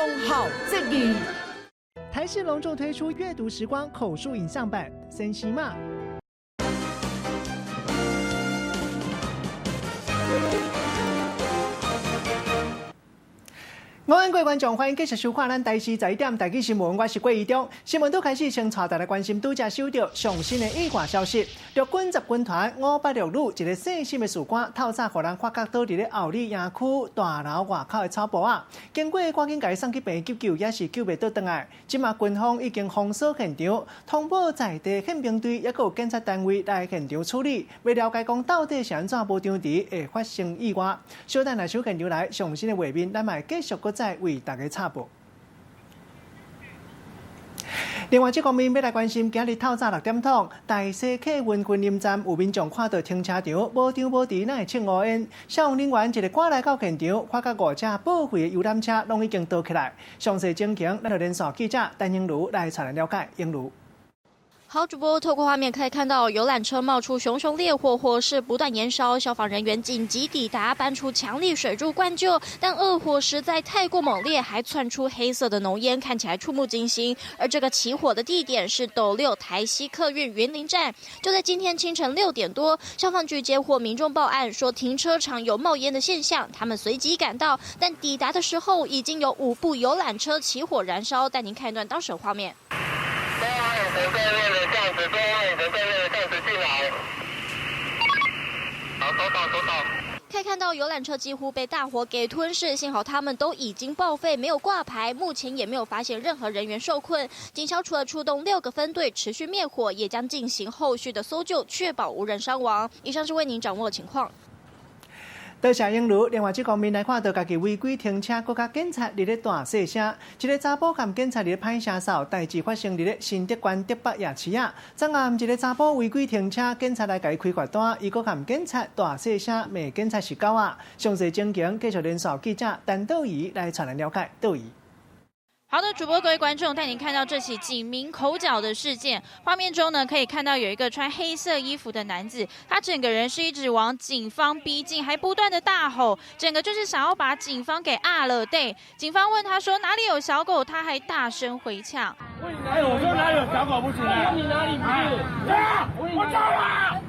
忠孝節義。台視隆重推出閱讀時光口述影像版《森西馬》。午安，各位觀眾，歡迎繼續收看咱台視十一點台語新聞，我是郭怡中。新聞拄開始，先帶大家關心拄才收著上新的意外消息。陸軍十軍團586旅一个細心的士官，透早予人發覺倒佇咧后里營區大樓外口的草埔仔，經過趕緊共伊送去病院急救，也是救袂倒轉來。這馬軍方已經封鎖現場，通報在地憲兵隊，抑閣有檢察單位來現場處理，欲了解講到底是按怎無張遲會發生意外。小等來收現場來上新的畫面，咱嘛會繼續閣再為大家插播。另外，這方面欲來關心，今日透早6點鐘，大溪客運雲林站有民眾看到停車場無張無遲，哪會衝烏煙？消防人員一个趕來到現場，發覺五架報廢的遊覽車攏已經倒起來。詳細情形，咱就連線記者陳英如來帶咱了解。英如。好，主播透過畫面可以看到遊覽車冒出熊熊烈火，火勢不斷延燒，消防人員緊急抵達，搬出強力水柱灌救，但惡火實在太過猛烈，還竄出黑色的濃煙，看起來觸目驚心。而這個起火的地點是斗六台西客運雲林站，就在今天清晨6點多，消防局接獲民眾報案，說停車場有冒煙的現象，他們隨即趕到，但抵達的時候已經有五部遊覽車起火燃燒。帶您看一段當時畫面。從對面的巷子，對面從對面的巷子進來。好，收到，收到。可以看到遊覽車幾乎被大火給吞噬，幸好他們都已經報廢，沒有掛牌，目前也沒有發現任何人員受困。警消除了出動6個分隊持續滅火，也將進行後續的搜救，確保無人傷亡。以上是為您掌握情況。多謝英如。另外，這方面來看到家己違規停車，閣共警察佇咧大細聲。一个查埔共警察佇咧歹聲掃，代誌發生佇咧新竹縣竹北夜市仔。昨暗一个查埔違規停車，警察來共伊開罰單，伊閣共警察大細聲罵警察是狗仔。詳細情形，繼續連線記者陳道儀來帶咱了解。道儀。好的，主播各位觀眾，帶您看到這起警民口角的事件。畫面中呢，可以看到有一個穿黑色衣服的男子，他整個人是一直往警方逼近，還不斷的大吼，整個就是想要把警方給壓了。對，警方問他說哪裡有小狗，他還大聲回嗆。哎，我說哪裡有小狗不行啊？你哪裡不是？我走了。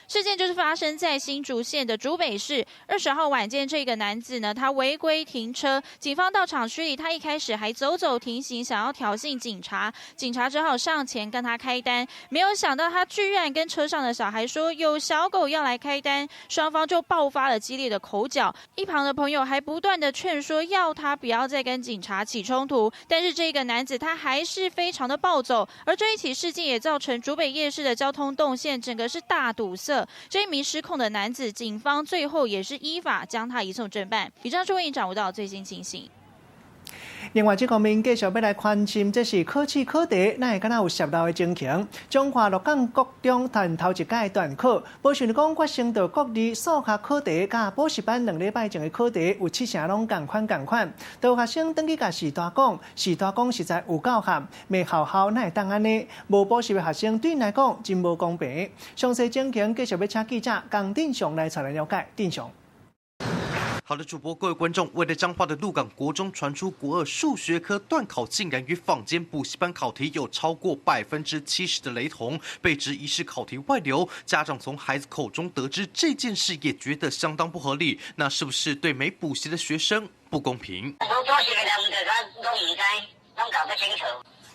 事件就是發生在新竹縣的竹北市20號晚間，這個男子呢，他違規停車，警方到場驅離，他一開始還走走停行，想要挑釁警察，警察只好上前跟他開單，沒有想到他居然跟車上的小孩說有小狗要來開單，雙方就爆發了激烈的口角，一旁的朋友還不斷的勸說要他不要再跟警察起衝突，但是這個男子他還是非常的暴走，而這一起事件也造成竹北夜市的交通動線整個是大堵塞。這一名失控的男子，警方最後也是依法將他移送偵辦。以上是為你掌握到最新情形。另外，這方面繼續欲來關心，這是考試考題，哪會敢若有洩漏的情形？彰化鹿港國中趁頭一屆段考，無想著講發生著國二數學考題佮補習班2禮拜前的考題有七成攏仝款仝款。著學生轉去共序大講，序大講實在有夠譀，罵學校哪會當按呢？無補習的學生對𪜶來講真無公平。詳細情形繼續欲請記者江振雄來帶咱了解。振雄。好的，主播各位觀眾，為了彰化的鹿港國中傳出國二數學科段考竟然與坊間補習班考題有超過70%的雷同，被質疑是考題外流。家長從孩子口中得知這件事，也覺得相當不合理。那是不是對沒補習的學生不公平？無補習的人就咱攏毋知，攏搞不清楚，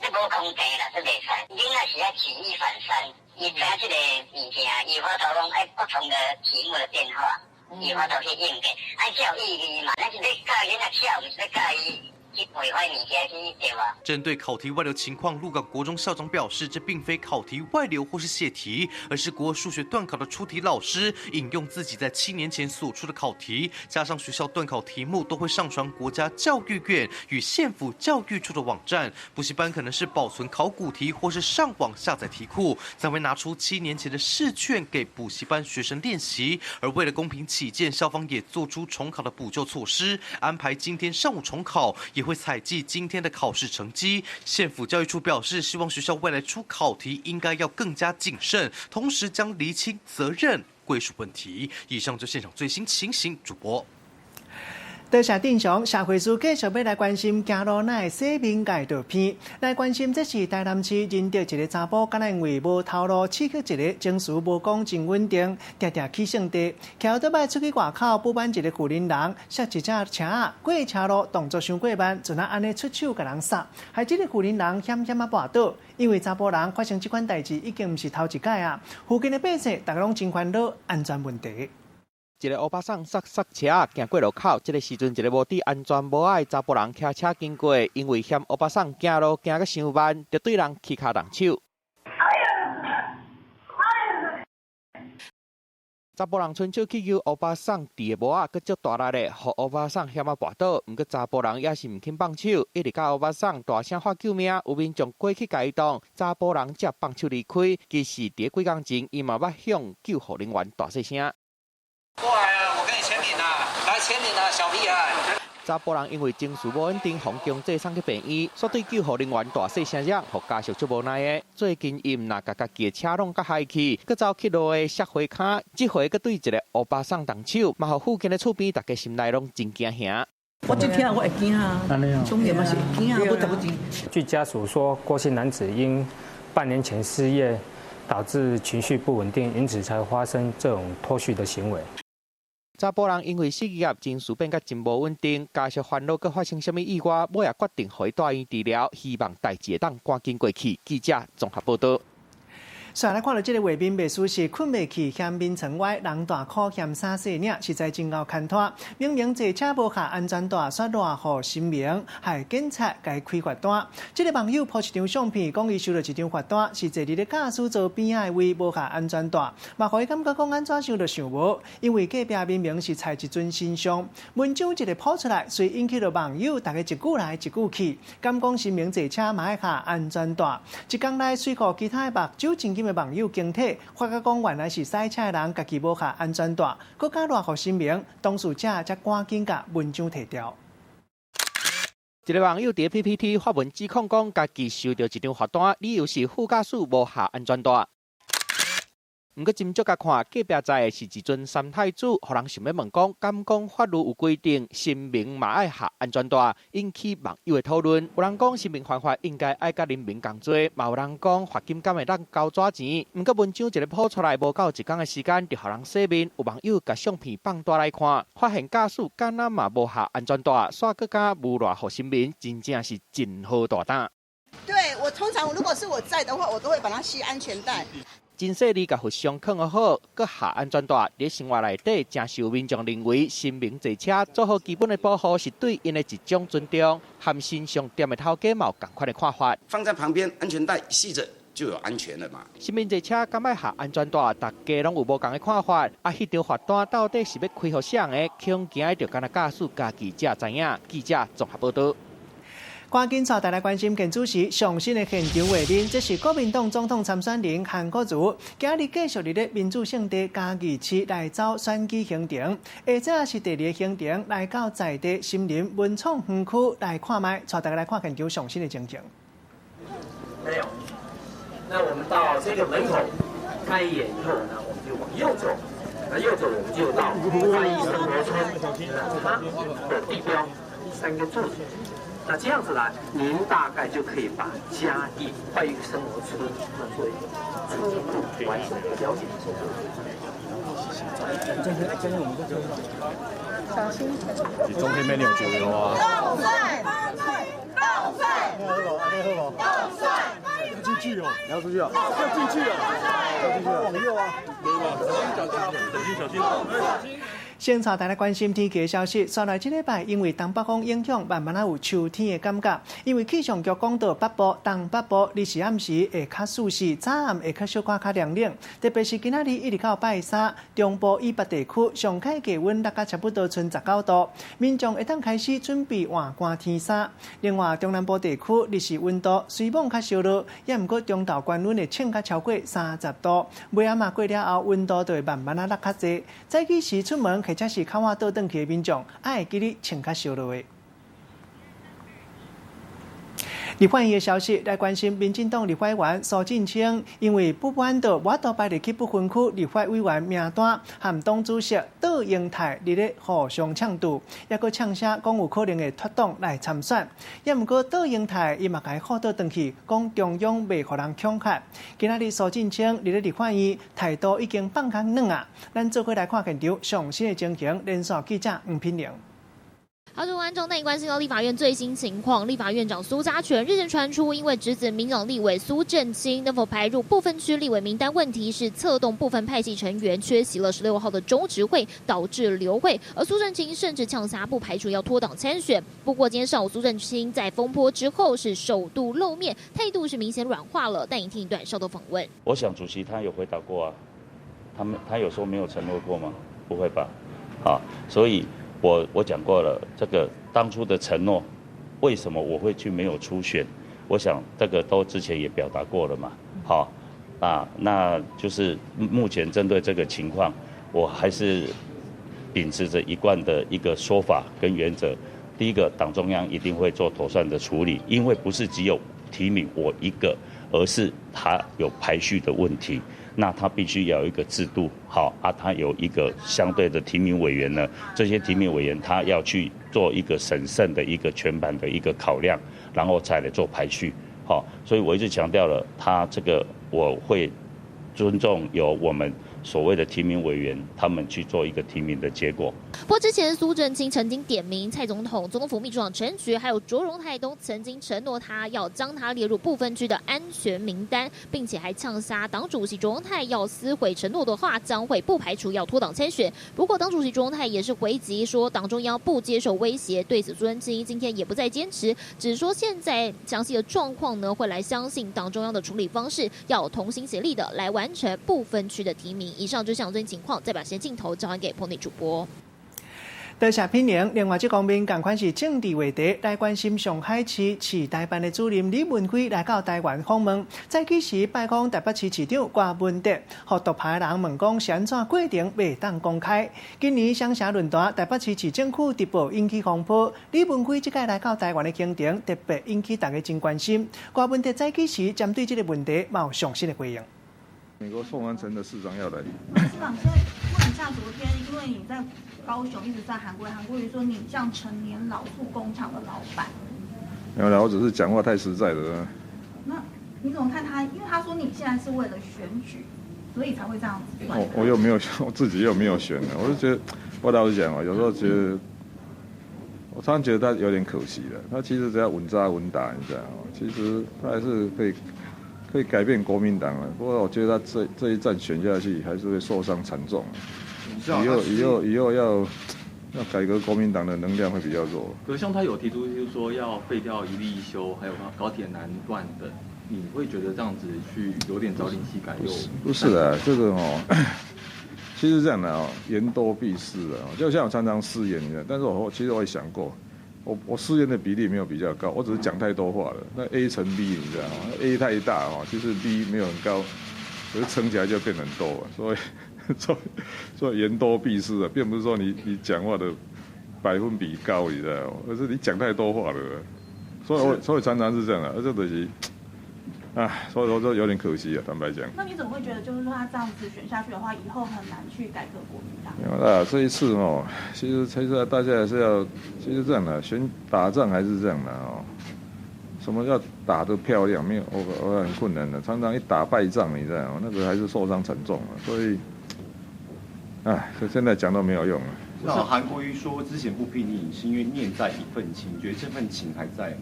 這無公平啦，這袂使。囡仔是愛舉一反三，伊知影這个物件，伊有法度講愛不同的題目的變化。伊法度去應變，愛才有意義嘛。咱是咧教囡仔巧，毋是咧教伊去破壞物件去對吧？針對考題外流情況，鹿港國中校長表示，這並非考題外流或是洩題，而是國二數學段考的出題老師引用自己在7年前所出的考題，加上學校段考題目都會上傳國家教育院與縣府教育處的網站，補習班可能是保存考古題或是上網下載題庫，才會拿出七年前的試卷給補習班學生練習。而為了公平起見，校方也做出重考的補救措施，安排今天上午重考，也會採計今天的考試成績。縣府教育處表示，希望學校未來出考題應該要更加謹慎，同時將釐清責任歸屬問題。以上就現場最新情形，主播。多謝鎮上社會事繼續欲來關心行路哪會洗面蓋圖片，來關心這是台南市仁德一个查埔，敢若因為無頭路，刺激一个情緒無講真穩定，定定起性地，騎歐多擺出去外口補班一个婦人人，摔一隻車過車路動作傷過慢，就若按呢出手共人殺，害這个婦人人險險仔跋倒，因為查埔人發生這款代誌已經毋是頭一擺啊，附近的百姓逐家攏真煩惱安全問題。一个歐巴桑剎剎車行過路口，這个時陣一个無戴安全帽的查埔人騎車經過，因為嫌歐巴桑行路行甲傷慢，就對人起跤動手。查埔人伸手去揪歐巴桑戴的帽仔，閣足大力的，予歐巴桑險仔跋倒。毋過查埔人也是毋肯放手，一直佮歐巴桑大聲喊救命。有民眾過去共伊擋，查埔人才放手離開。其實佇幾工前，伊嘛捌向救護人員大細聲。過來啊！我跟你簽名啊！來簽名啊，小屁孩！查埔人因為情緒無穩定，予強制送去病院，煞對救護人員大細聲嚷，予家屬足無奈的。最近伊毋若共家己的車弄甲害去，閣走去路的摔花跤，這回閣對一个歐巴桑動手，嘛予附近的厝邊逐家心內攏真驚嚇。我這聽我會驚啊，總之嘛是會驚啊，我怎麼據家屬說，郭姓男子因半年前失業，導致情緒不穩定，因此才發生這種脫序的行為。查埔人因為失業，情緒變甲真無穩定，家屬煩惱閣發生啥物意外，尾仔決定予伊帶院治療，希望代誌會當趕緊過去。記者綜合報導。煞來看著這个畫面，袂輸是睏袂去，嫌眠床歪，人大箍嫌衫細領，實在真𠢕牽拖。明明坐車無繫安全帶，煞賴予神明，害警察共伊開罰單。這个網友 po 一張相片，講伊收著一張罰單，是坐佇咧駕駛座邊仔的位無繫安全帶，嘛予伊感覺講按怎想都想無，因為隔壁明明是採一尊神像。文章一个 po 出來，隨引起著網友逐家一句來一句去，敢講神明坐車嘛愛繫安全帶。一工內隨予其他的目睭真緊的網友驚體，發覺講原來是駛車的人家己無繫安全帶，閣敢賴予神明，當事者才趕緊共文章提掉。一个網友佇 PTT 發文指控講，家己收著一張罰單，理由是副駕駛無繫安全帶。毋過斟酌共看，隔壁載的是一尊三太子，予人想欲問講，敢講法律有規定，神明嘛愛繫安全帶，引起網友的討論。有人講神明犯法應該愛佮人民共罪，嘛有人講罰金敢會當交紙錢。毋過文章一个 po 出來，無夠一工的時間，就予人洗面。有網友共相片放大來看，發現駕駛敢若嘛無繫安全帶，煞閣敢誣賴予神明，真正是真好大膽。對，我通常如果是我在的話，我都會幫他繫安全帶。真細膩共佛像囥好，閣繫安全帶，佇生活內底，誠受民眾認為，神明坐車做好基本的保護，是對𪜶的一種尊重，和神像店的頭家嘛有仝款的看法。放在旁邊，安全帶繫著就有安全了嘛。神明坐車敢愛繫安全帶，大家攏有無仝的看法。啊，彼張罰單到底是欲開予誰的？恐驚著干焦駕駛家己才知影。記者綜合報導。趕緊帶大家關心，現主時上新的現場畫面，這是國民黨總統參選人韓國瑜，今日繼續佇咧民主聖地嘉義市來走選舉行程，下晝是第二个行程，來到在地森林文創園區來看覓，帶大家來看現場上新的情形。沒有，那我們到這個門口看一眼以後呢，我們就往右走，那右走我們就到快意生活村，它的地標三個柱子。那這樣子呢，您大概就可以把嘉義快意生活村做一個初步完整的了解。小心！是中天沒有酒油啊！凍蒜！凍蒜！凍蒜！要進去哦！你要出去哦！要進去哦！要進去哦！往右啊！小心小心！小心！先帶大家關心天氣的消息。煞來這禮拜，因為東北風影響，慢慢仔有秋天的感覺。因為氣象局講到北部、東北部，日時暗時會較舒適，早暗會較小可較涼冷。特別是今仔日一直到拜三，中部以北地區上蓋氣溫落甲差不多賰19度，民眾會當開始準備換寒天衫。另外，中南部地區日時溫度雖罔較燒熱，也毋過中晝高溫會衝甲超過30度。尾暗仔過了後，溫度就會慢慢仔落較濟。早起時出門，或者是較晚倒轉去的民眾，愛會記得穿較燒熱的。立法院的消息來關心，民進黨立法委員蘇震清因為不滿到無法度排入去不分區立法委員名單，和黨主席卓榮泰佇咧互相嗆鬥，抑閣嗆聲講有可能會脫黨來參選。抑毋過卓榮泰伊嘛共伊唬倒轉去，講中央袂予人恐嚇。今仔日蘇震清佇咧立法院態度已經放較軟啊！咱做伙來看現場上新的情形，連線記者黃品玲。好，各位觀眾，帶你關心到立法院最新情況。立法院長蘇嘉全日前傳出，因為侄子民黨立委蘇震清能否排入不分區立委名單問題，是策動部分派系成員缺席了16號的中執會，導致流會。而蘇震清甚至嗆聲不排除要脫黨參選。不過今天上午蘇震清在風波之後是首度露面，態度是明顯軟化了。帶你聽一段稍後訪問。我想主席他有回答過啊，他有說沒有承諾過嗎？不會吧？啊，所以。我講過了，這個當初的承諾，為什麼我會去沒有初選？我想這個都之前也表達過了嘛。好，啊，那就是目前針對這個情況，我還是秉持着一貫的一個說法跟原則。第一個，黨中央一定會做妥善的處理，因為不是只有提名我一個，而是他有排序的問題。那他必須要有一個制度，好啊，他有一個相對的提名委員呢，這些提名委員他要去做一個審慎的一個全盤的一個考量，然後再來做排序，好，所以我一直強調了，他這個我會尊重由我們所謂的提名委員，他們去做一個提名的結果。不過之前蘇震清曾經點名蔡總統、總統府秘書長陳菊，還有卓榮泰都曾經承諾他要將他列入不分區的安全名單，並且還嗆聲黨主席卓榮泰要撕毀承諾的話，將會不排除要脫黨參選。不過黨主席卓榮泰也是回擊說，黨中央不接受威脅，對此蘇震清今天也不再堅持，只說現在詳細的狀況呢，會來相信黨中央的處理方式，要同心協力的來完成不分區的提名。以上就是最新情況，再把先鏡頭交還給棚內主播。多謝品玲。另外，這方面仝款是政治話題，來關心上海市市台辦的主任李文輝來到台灣訪問，早起時拜訪台北市市長郭文哲，予獨派人問講是按怎過程袂當公開。今年雙城論壇台北市市政府直播引起風波，李文輝這擺來到台灣的行程特別引起大家真關心。郭文哲早起時針對這個問題，嘛有上新的回應。美國鳳凰城的市長要來。市長，先問一下，昨天因為你在高雄一直在韓國，韓國瑜說你像陳年老醋工廠的老闆。沒有啦，我只是講話太實在了。那你怎麼看他？因為他說你現在是為了選舉，所以才會這樣子。我又沒有，我自己又沒有選的，我就覺得，我老實講啊，有時候覺得，我常常覺得他有點可惜了。他其實只要穩紮穩打，你知道嗎？其實他還是可以改變國民黨了。不過我覺得他這一戰選下去，還是會受傷慘重。以後要改革國民黨的能量會比較弱。可是像他有提出，就是說要廢掉一例一休，還有高鐵南段等，你會覺得這樣子去有點朝令夕改又？不是的，這個哦，其實這樣的哦，言多必失的，就像我常常失言一樣，但是我其實我也想過。我失言的比例沒有比較高，我只是講太多話了。那 A 乘 B 你知道嗎？A 太大哦，其實 B 沒有很高，可是乘起來就變很多了。所以言多必失啊，並不是說你講話的百分比高，你知道嗎？而是你講太多話了。所以常常是這樣的，而這東西，唉，所以說這有點可惜啊，坦白講。那你怎麼會覺得，就是說他這樣子選下去的話，以後很難去改革國民黨？沒有啦，這一次哦，其實大家還是要，其實這樣的，選打仗還是這樣的哦。什麼叫打得漂亮？沒有，我很困難的，常常一打敗仗，你知道嗎？那個還是受傷慘重啊。所以，唉，這現在講都沒有用了。那韓國瑜說之前不批你，是因為念在一份情，覺得這份情還在嗎？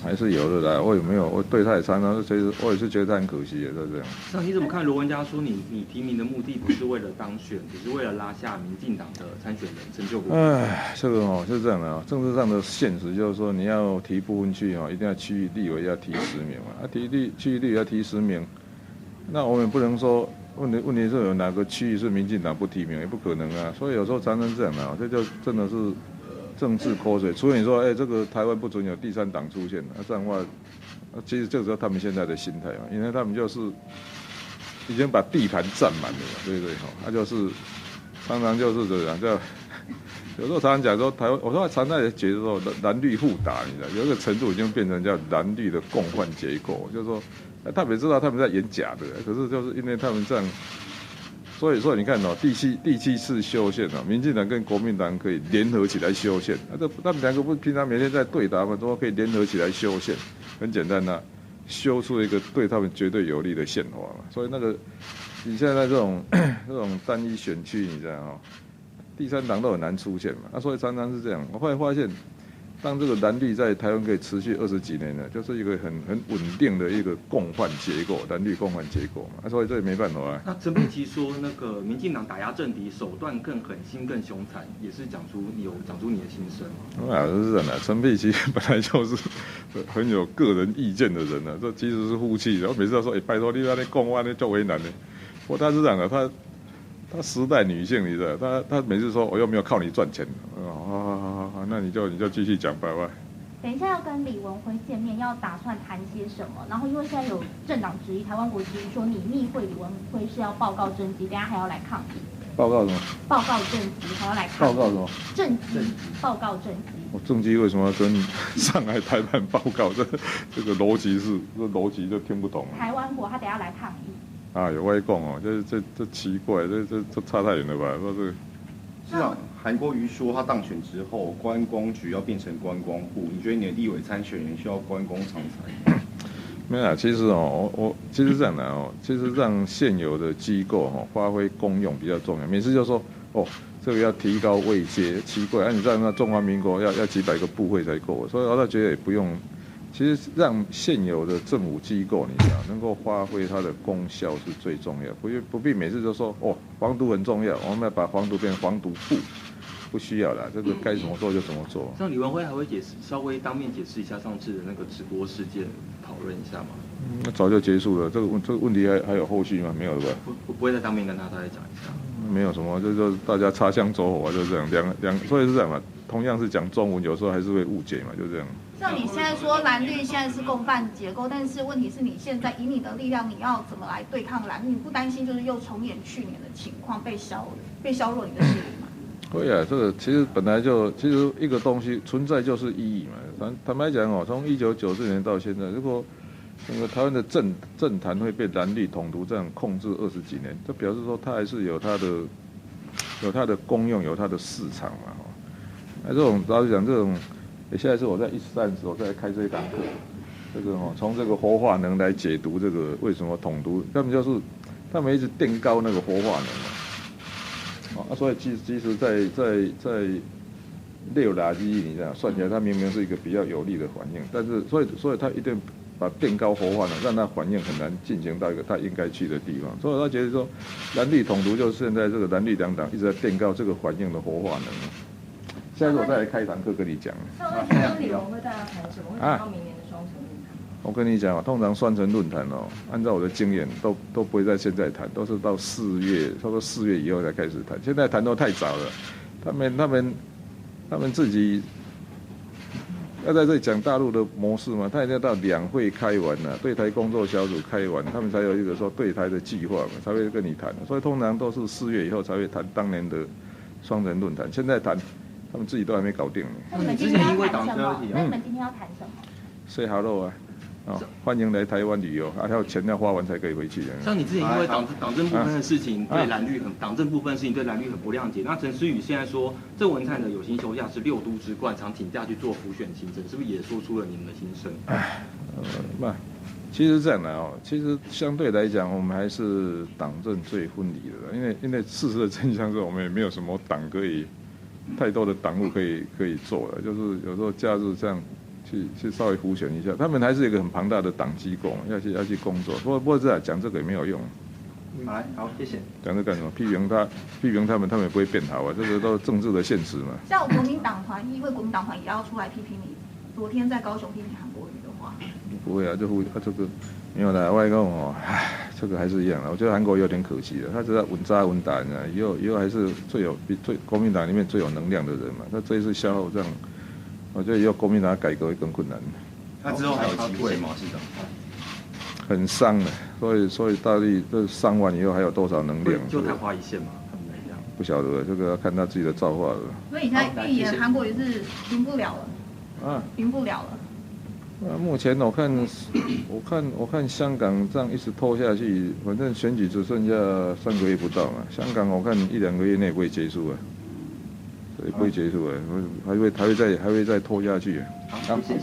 還是有的啦，我有沒有？我對他也常常，其實我也是覺得他很可惜的，就是這樣。那你怎麼看羅文嘉說你提名的目的不是為了當選，只是為了拉下民進黨的參選人成就國？唉，這個哦是這樣的哦，政治上的現實就是說，你要提不分區哦，一定要區域立委要提10名嘛，啊提區域立委要提10名，那我們不能說問題是有哪個區域是民進黨不提名，也不可能啊。所以有時候常常這樣的哦，這就真的是。政治口水，除非你說，哎，這個台灣不准有第三黨出現，那這樣的話，其實這個時候他們現在的心態嘛，因為他們就是已經把地盤佔滿了嘛，對不對？哈，他就是常常就是這樣，叫有时候常常讲说台湾，我说常常也觉得说蓝绿互打，你知道，有一个程度已经变成叫蓝绿的共犯结构，就是说，他们知道他们在演假的，可是就是因为他们这样，所以说你看哦，第七次修宪哦，民进党跟国民党可以联合起来修宪，啊，这他们两个不是平常每天在对打吗？怎么可以联合起来修宪？很简单呐，修出一个对他们绝对有利的宪法嘛。所以那个你现在这种单一选区，你知道哦，第三党都很难出现嘛。啊，所以常常是这样。我后来发现，当这个蓝绿在台湾可以持续20几年呢，就是一个很稳定的一个共犯结构，蓝绿共犯结构嘛。啊，所以这也没办法啊。那陈佩琪说，那个民进党打压政敌手段更狠心更凶残，也是讲出有讲出你的心声吗？啊，是这样的，陈佩琪本来就是很有个人意见的人呢，这其实是负气。然后每次都说，哎，拜托你按呢讲，我按呢足为难的。不过他是这样的，他时代女性，你知道，他每次说我又没有靠你赚钱，哦，好好好好，那你就继续讲吧吧。等一下要跟李文辉见面，要打算谈些什么？然后因为现在有政党质疑，台湾国质疑说你密会李文辉是要报告政绩，等下还要来抗议。报告什么？报告政绩，还要来抗议。报告什么？政绩，报告政绩。我政绩为什么要跟上海台办报告？这个逻辑是这逻辑就听不懂。台湾国他等下来抗议。啊，有外讲哦，这奇怪，这差太远了吧？说这个。市长，韩国瑜说他当选之后，观光局要变成观光部，你觉得你的立委参选人需要观光长才？没有啊，其实哦，我其实这样的哦，其实让现有的机构哦发挥功用比较重要。每次就说哦，这个要提高位阶，奇怪，啊，你知道那中华民国要几百个部会才够，所以我倒觉得也不用。其实让现有的政府机构，你知道，能够发挥它的功效是最重要，不必每次都说哦，防毒很重要，我们要把防毒变成防毒部，不需要啦，这个该怎么做就怎么做。像李文辉还会解释，稍微当面解释一下上次的那个直播事件，讨论一下吗？那早就结束了，这个问题还有后续吗？没有了吧？不会再当面跟他再讲一下。没有什么，就大家擦枪走火，就这样，两两，所以是这样嘛。同样是讲中文，有时候还是会误解嘛，就这样。像你现在说蓝绿现在是共犯结构，但是问题是你现在以你的力量，你要怎么来对抗蓝绿？你不担心就是又重演去年的情况，被削弱你的势力吗？会啊，这个其实本来就其实一个东西存在就是意义嘛。坦白讲哦，从1994年到现在，如果整个台湾的政坛会被蓝绿统独这样控制20几年，这表示说它还是有它的功用，有它的市场嘛。哈，那这种老实讲，这种，下一次我在130，我再开这一堂课，这个哦，从这个活化能来解读这个为什么统独，他们就是他们一直垫高那个活化能嘛。啊，所以其实在六垃圾，你这样算起来，它明明是一个比较有利的反应，但是所以它一定把垫高活化能，让它反应很难进行到一个它应该去的地方。所以他觉得说，蓝绿统独就是现在这个蓝绿两党一直在垫高这个反应的活化能。下次我再来开一堂课跟你讲。上次跟李文辉大家谈什么？会谈到明年的双城论坛？我跟你讲啊，通常双城论坛哦，按照我的经验，都不会在现在谈，都是到四月，差不多四月以后才开始谈。现在谈都太早了，他们自己要在这里讲大陆的模式嘛，他一定要到两会开完了，对台工作小组开完，他们才有一个说对台的计划嘛，才会跟你谈。所以通常都是四月以后才会谈当年的双城论坛。现在谈，他们自己都还没搞定。那你们今天要谈什么？那你们今天要谈什么？Say hello 啊！哦，欢迎来台湾旅游，还有钱要花完才可以回去。像你之前因为党政不分的事情对蓝绿很党政不分的事情对蓝绿很不谅解。那陈思宇现在说郑文灿的有薪休假是六都之冠，常请假去做辅选行程，是不是也说出了你们的心声？哎，不，其实这样的哦，其实相对来讲，我们还是党政最分离的，因为事实的真相是我们也没有什么党可以太多的党务可以做了，就是有时候假日这样去稍微辅选一下，他们还是一个很庞大的党机构，要去工作。不过这样讲这个也没有用。来，好，谢谢。讲这干什么？批评他，批评他们，他们也不会变好啊。这个都是政治的现实嘛。像国民党团，议会国民党团也要出来批评你，昨天在高雄批评韩国瑜的话。不会啊，就啊这个没有啦。外公哦，唉，这个还是一样的。我觉得韩国有点可惜了，他只要稳扎稳打，以后还是最有比最国民党里面最有能量的人嘛。他这一次消耗这样。我觉得以后国民党改革会更困难。他之后还有机会吗？市长？很伤的，所以大力这伤完以后还有多少能量？就昙花一现嘛，他们一样。不曉得，這個要看他自己的造化了。所以你現在預言韓國瑜是贏不了了，啊，贏不了了。那目前我看，我看我看香港這樣一直拖下去，反正選舉只剩下3個月不到嘛。香港我看一兩個月內不會結束啊，所以不會結束啊，還會再拖下去。好，謝謝。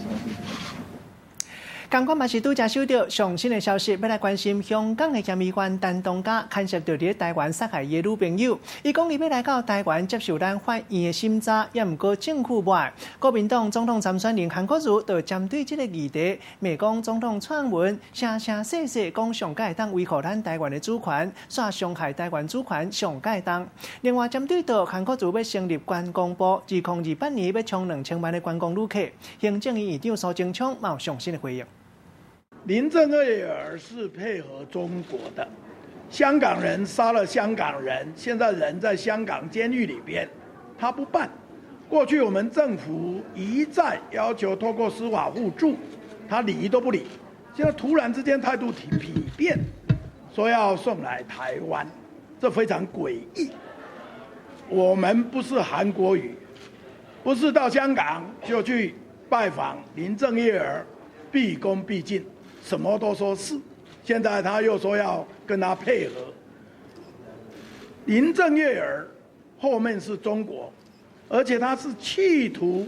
仝款嘛是拄才收著上新的消息，欲來關心香港的嫌疑犯陳東家牽涉著佇台灣殺害伊的女朋友。伊講伊欲來到台灣接受咱法院的審查，也毋過政府無愛。國民黨總統參選人韓國瑜就針對這個議題，罵講總統蔡英文聲聲勢勢講上蓋會當維護咱台灣的主權，煞傷害台灣主權上蓋重。另外針對著韓國瑜欲成立觀光部，2028年欲衝2000萬的觀光旅客，行政院院長蘇貞昌嘛有上新的回應。林鄭月娥是配合中國的，香港人殺了香港人，現在人在香港監獄裏邊，他不辦。過去我們政府一再要求透過司法互助，他理都不理。現在突然之間態度丕變，說要送來台灣，這非常詭異。我們不是韓國瑜，不是到香港就去拜訪林鄭月娥，畢恭畢敬。什麼都說是，現在他又說要跟他配合。林鄭月娥後面是中國，而且他是企圖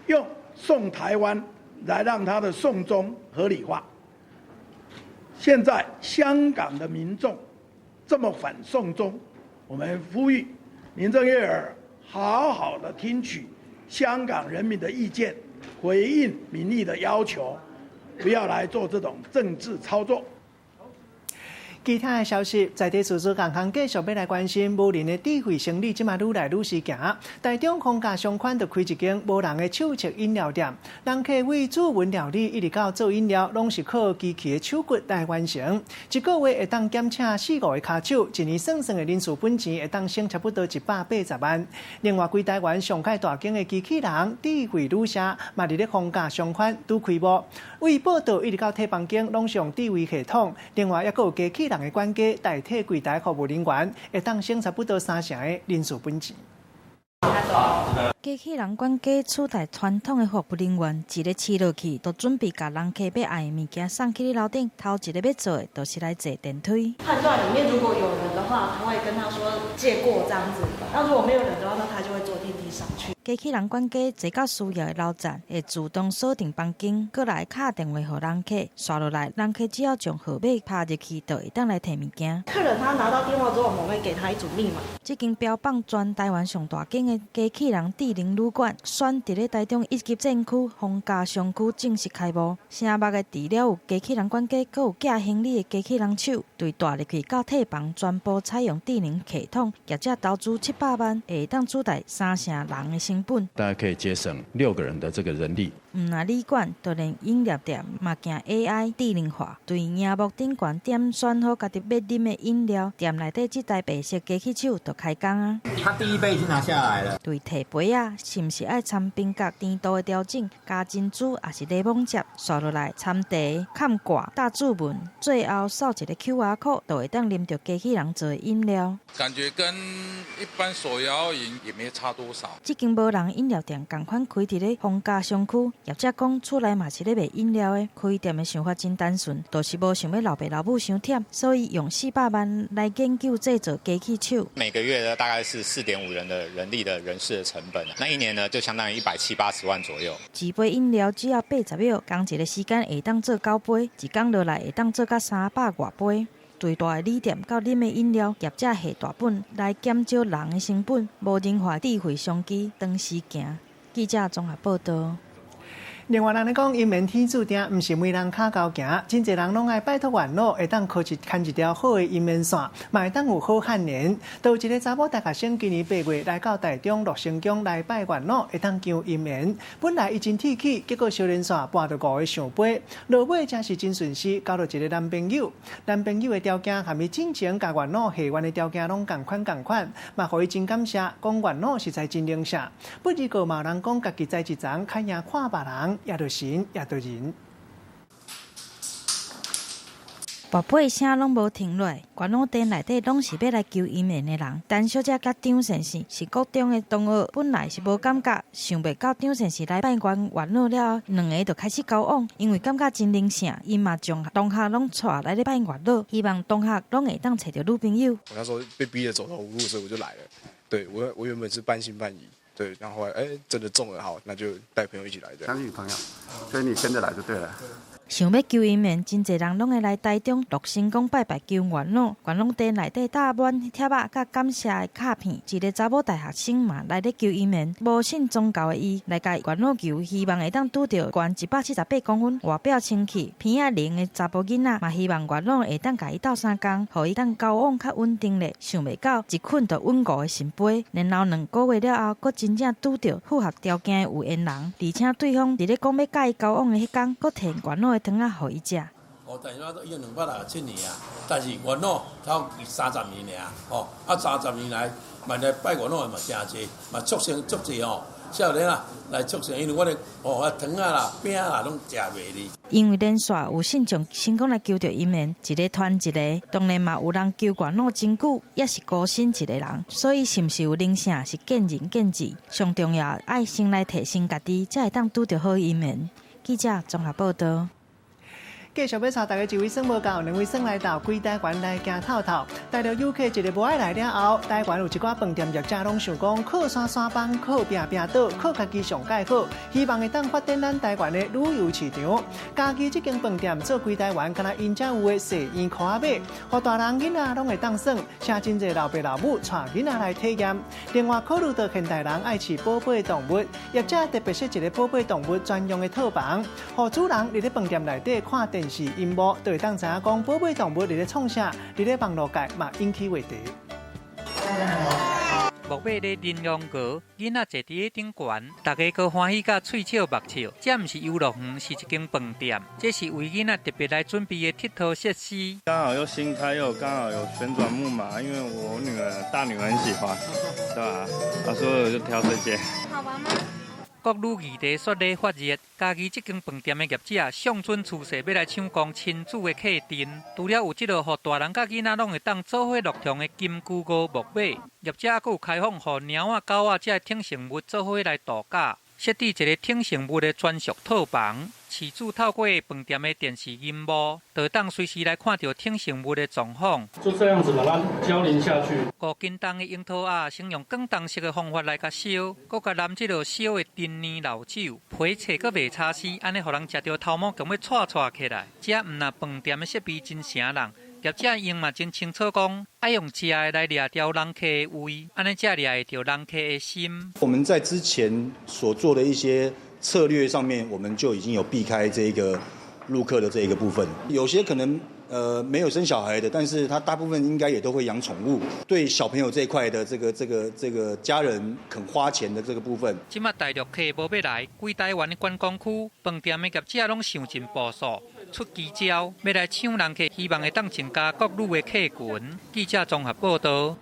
用送台灣來讓他的送中合理化。現在香港的民眾這麼反送中，我們呼籲林鄭月娥好好的聽取香港人民的意見，回應民意的要求。不要來做這種政治操作。其他的消息，在地事事共項繼續欲來關心無人的智慧生理，這馬愈來愈時行。台中逢甲商圈就開一間無人的手冊飲料店，人客為煮文料理一直到做飲料，攏是靠機器的手骨來完成。一個月會當減請四五個跤手，一年算算的人事本錢會當省差不多180萬。另外，規台灣上蓋大間的機器人智慧旅社，嘛佇咧逢甲商圈拄開幕。為報到一直到退房間，攏用智慧系統。另外，抑閣有機器人的管家代替櫃台服務人員，會當省差不多三成的人事本錢。機器人管家取代傳統的服務人員，一个試落去，就準備共人客欲愛的物件送去你樓頂。頭一个欲做的，就是來坐電梯。判斷裡面如果有人的話，他會跟他說借過這樣子。那如果沒有人的話，那他就會坐電梯上去。機器人管家坐到需要的樓層，會自動鎖定房間，閣來敲電話予人客。紲落來，人客只要將號碼拍入去，就會當來提物件。客人他拿到電話之後，我們會給他一組密碼。這間標榜全台灣上大間的機器人智能旅館，選佇咧台中一級戰區逢甲商區正式開幕。醒目的除了有機器人管家，閣有寄行李的機器人手，對帶入去到退房，全部採用智能系統，業者投資700萬，會當取代三成人的成本。大概可以節省6個人的這個人力。毋但旅館，就連飲料店嘛行 AI 智能化，對螢幕頂懸點選好家己欲啉的飲料，店內底這台白色機器手就開工啊。他第一杯已經拿下來了。對提杯仔，是毋是愛摻冰角甜度的調整，加珍珠抑是檸檬汁，紲落來摻茶、崁蓋、打指紋，最後掃一个 QR code，就會當啉著機器人做的飲料。感覺跟一般手搖飲也沒差多少。這間無人飲料店仝款開佇咧逢甲商區，業者講厝內嘛是咧賣飲料的，開店的想法真單純，就是無想欲老爸老母傷忝，所以用400萬來研究製造機器手。每個月呢，大概是4.5人的人力的人事的成本，那一年呢就相當於170、80萬左右。一杯飲料只要80秒，仝一个時間會當做九杯，一工落來會當做到300外杯。對大的旅店到啉的飲料，業者下大本來減少人的成本，無人化智慧商機當時行。記者綜合報道。另外，人咧講，姻緣天注定，毋是每人跤厚行，真濟人攏愛拜託月老，會當牽一牽一條好的姻緣線，嘛會當有好漢緣。就有一个查某大學生，今年8月來到台中樂成宮來拜月老，會當求姻緣。本來伊真鐵齒，結果相連紲跋著五个聖杯，落尾真是真順勢，交著一个男朋友。男朋友的條件和伊進前共月老許願的條件攏仝款仝款，嘛予伊真感謝，講月老實在真靈聖。不過嘛有人講，家己栽一層，較贏看別人。也著神，也著人。跋杯聲攏無停落，元老殿內底攏是欲來求姻緣的人。陳小姐佮張先生是國中的同學，本來是無感覺，想袂到張先生來拜元老了後，兩个就開始交往。因為感覺真靈聖，𪜶嘛將同學攏帶來咧拜月老，希望同學攏會當揣著女朋友。我那時候被逼得走投無路，所以我就來了。對我原本是半信半疑，對，然後後來真的中了，好，那就帶朋友一起來。相信朋友，所以你跟着來就對了。想欲求姻緣，真濟人攏會來台中樂成宮拜拜求元老。元老殿內底貼滿貼仔佮感謝的卡片。一个查某大學生嘛來咧求姻緣，無信宗教的伊來共元老求，希望會當拄著懸178公分、外表清氣、鼻仔靈的查埔囡仔，嘛希望元老會當共伊鬥相共，予伊當交往較穩定咧。想袂到一睏就穩五个聖杯，然後2個月了後，閣真正拄著符合條件的有緣人，而且對方佇咧講欲佮伊交往的彼工，閣提元老的糖仔予伊食。哦，但是我已經267年啊，但是元老頭30年爾，吼，啊30年來，嘛來拜元老的嘛誠濟，嘛促成足濟吼，少年啊來促成，因為我的哦啊糖仔啦、餅啦攏食袂膩。因為連續有信眾成功來求著姻緣，一个傳一个，當然嘛有人求元老真久，也是孤身一个人，所以是毋是有靈性是見仁見智。上重要愛先來提升家己，才會當拄著好姻緣。記者綜合報道。繼續欲帶大家一位耍無夠，兩位耍來到規台灣來行透透。大陸遊客一个無愛來了後，台灣有一寡飯店業者攏想講靠山山崩，靠壁壁倒，靠家己上蓋好，希望會當發展咱台灣的旅遊市場。家己這間飯店做規台灣，敢若𪜶才有的細圓箍仔馬，予大人囡仔攏會當耍，請真濟老爸老母帶囡仔來體驗。另外，考慮到現代人愛飼寶貝動物，業者特別設一个寶貝動物專用的套房，予主人佇咧飯店內底看電視螢幕，就會當知影講寶貝動物佇咧創啥，佇咧網路界嘛引起話題。木馬咧羚羊角，囡仔坐佇咧頂懸，大家閣歡喜甲喙笑目笑。這毋是遊樂園，是一間飯店。這是為囡仔特別來準備的𨑨迌設施。剛好又新開，又剛好有旋轉木馬，因為我女兒大女兒很喜歡，對吧？啊，所以我就挑這間。好玩嗎？國旅議題煞咧發熱，家己這間飯店的業者上準趨勢，欲來搶攻親子的客陣。除了有這个予大人佮囡仔攏會當做伙樂享的金龜五木馬，業者猶有開放予貓仔、狗仔這寵生物做伙來度假，設置一个寵生物的專屬套房。飼主透過飯店的電視螢幕，就會當隨時來看著寵生物的狀況。就這樣子把它澆淋下去。5斤重的櫻桃仔，先用廣東式的方法來共燒，閣共淋這个燒的陳年老酒，皮脆閣袂柴絲，按呢予人食著頭毛強欲掣掣起來。這毋但飯店的設備真誠人，業者用嘛真清楚講，愛用食的來掠牢人客的胃，按呢才掠會著人客的心。我們在之前所做的一些策略上面，我們就已經有避開這個陸客的這一個部分。有些可能沒有生小孩的，但是他大部分應該也都會養寵物。對小朋友這一塊的這個家人肯花錢的這個部分。這馬大陸客無欲來，規台灣的觀光區飯店的業者攏想盡步數，出奇招，欲來搶人客，希望會當增加國旅的客群。記者綜合報道。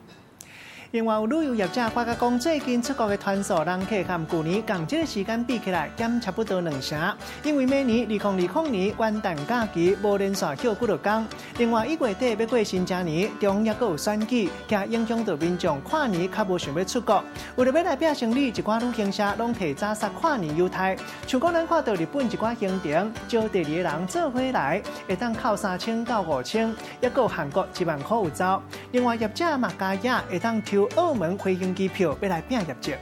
另外有旅遊業者發覺講，最近出國的團數人客佮舊年仝這个時間比起來減差不多2成。因為每年2020年元旦假期無連續歇幾落工，另外1月底欲過新正年，中央猶閣有選舉，驚影響到民眾跨年較無想欲出國。為著欲來拼生意，一寡旅行社攏提早殺跨年優待。像講咱看到日本一寡行程，招第二个人做伙來，會當扣3000到5000，猶閣有韓國1萬箍有走。另外業者嘛加碼會當抽澳門飛行機票，欲來拼業績。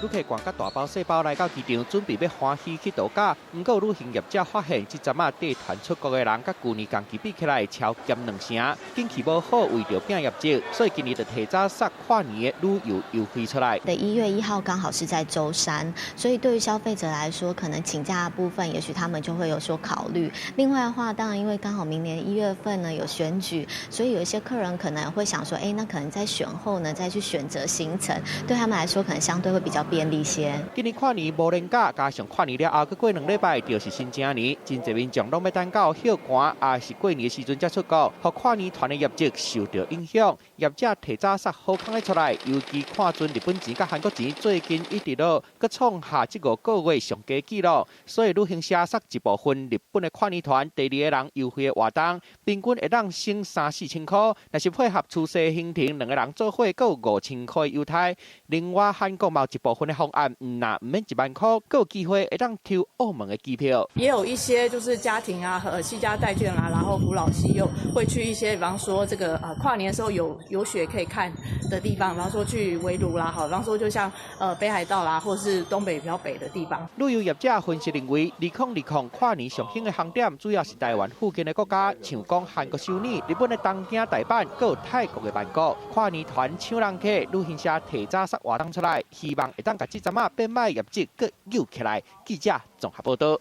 旅客逛甲大包細包來到機場，準備欲歡喜去度假。毋過旅行業者發現，這陣仔帶團出國的人，佮舊年仝期比起來超減2成，景氣無好，為著拼業績，所以今年就提早殺跨年的旅遊優惠出來。的1月1號剛好是在週三，所以對於消費者來說，可能請假的部分，也許他們就會有所考慮。另外的話，當然因為剛好明年1月份呢有選舉，所以有一些客人可能會想說，哎，那可能在選後呢再去選擇行程，對他們來說可能相對會比較便利些。今年跨年無連假，加上跨年了後，閣過2禮拜就是新正年，真濟民眾攏欲等到歇寒，抑是過年的時陣才出國，予跨年團的業績受著影響。業者提早殺好康的出來，尤其看準日本錢佮韓國錢最近一直落，閣創下這5個月上低紀錄，所以旅行社殺一部分日本的跨年團，第二个人優惠的活動，平均會當省三四千箍。若是配合出世行程，兩個人做伙閣有5000箍的優待。另外，韓國嘛有一部分的方案，毋但毋免1萬箍，閣有機會會當抽澳門的機票。也有一些就是家庭啊和攜家帶眷啊，然後扶老攜幼會去一些，比方說這個跨年的時候有雪可以看的地方，比方說去圍爐啦，好，比方說就像北海道啦，或是東北比較北的地方。旅遊業者分析認為，2020跨年上興的航點主要是台灣附近的國家，像講韓國首爾、日本的東京、大阪，閣有泰國的曼谷。跨年團搶人客，旅行社提早殺活動出來，希望會當共這陣仔變賣業績閣扭起來。記者綜合報導。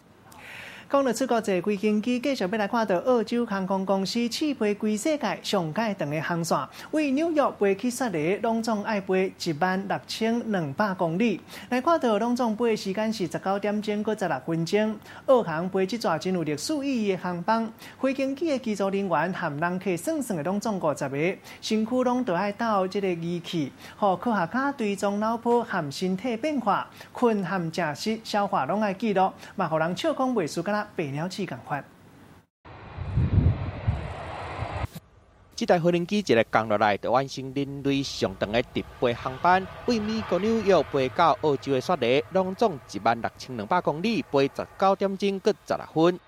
講到出國坐飛行機，繼續欲來看著澳洲航空公司試飛規世界上蓋長的航線，為紐約飛去雪梨，攏總愛飛16,200公里。來看著攏總飛的時間是19點鐘閣16分鐘。澳航飛這逝真有歷史意義的航班，飛行機的機組人員含人客算算的攏總50個，身軀攏著愛鬥這个儀器，予科學家追蹤腦波含身體變化、睏含食食、消化攏愛記錄，嘛予人笑講袂輸敢若白鳥鼠仝款。這台飛行機一个降落來，就完成人類上長的直飛航班，為美國紐約飛到澳洲的雪梨，攏總16,200公里，飛19點鐘閣16分。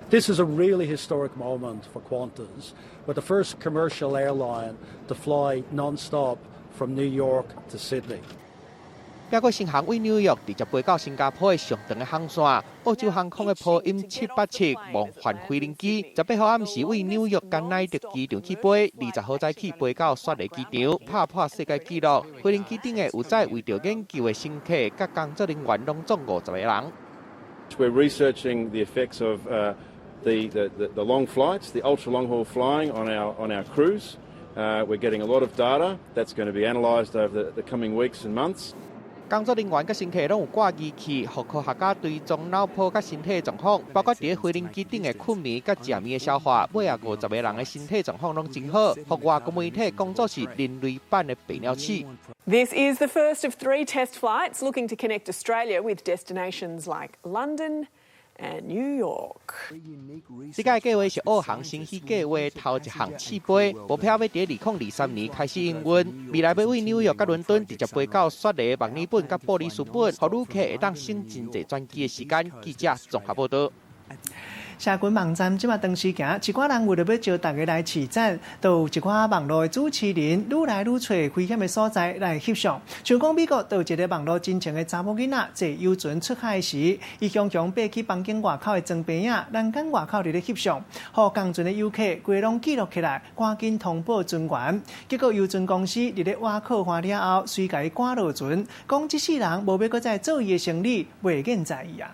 This is a really historic moment for Qantas, we're the first commercial airline to fly non-stop from New York to Sydney. 包括新航為紐約直接飛到新加坡的上長的航線，澳洲航空的波音787夢幻飛行機，18號暗時為紐約甘乃迪機場起飛，20號早起飛到雪梨機場，拍破世界紀錄。飛行機頂的有載為著研究的乘客佮工作人員，攏總50個人。 We're researching the effects of the long flights, the ultra long haul flying on our crews. We're getting a lot of data that's going to be analysed over the coming weeks and months. 工作人員佮乘客攏有掛儀器，予科學家追蹤腦波佮身體狀況，包括佇飛行機頂的睏眠佮食物的消化。尾仔50個人的身體狀況攏真好，予外國媒體講做是人類版的白鳥鼠。 This is the first of three test flights looking to connect Australia with destinations like London and New York。這個計畫是澳航新起計畫頭一項試飛，目標欲佇2023年開始營運。未來欲為紐約佮倫敦直接飛到雪梨、墨爾本佮布里斯本，予旅客會當省真濟轉機的時間。記者綜合報導。社群網站這馬當時行，一寡人為著欲招逐家來飼讚，就有一寡網路的主持人愈來愈揣危險的所在來翕相。像講美國，就有一个網路真情的查某囡仔坐遊船出海時，伊雄雄爬去房間外口的床邊仔，欄杆外口佇咧翕相，予仝船的遊客規攏記錄起來，趕緊通報船員。結果遊船公司佇咧倚靠岸了後，隨共伊趕落船，講這世人無欲閣再做伊的生理，袂癮在意啊。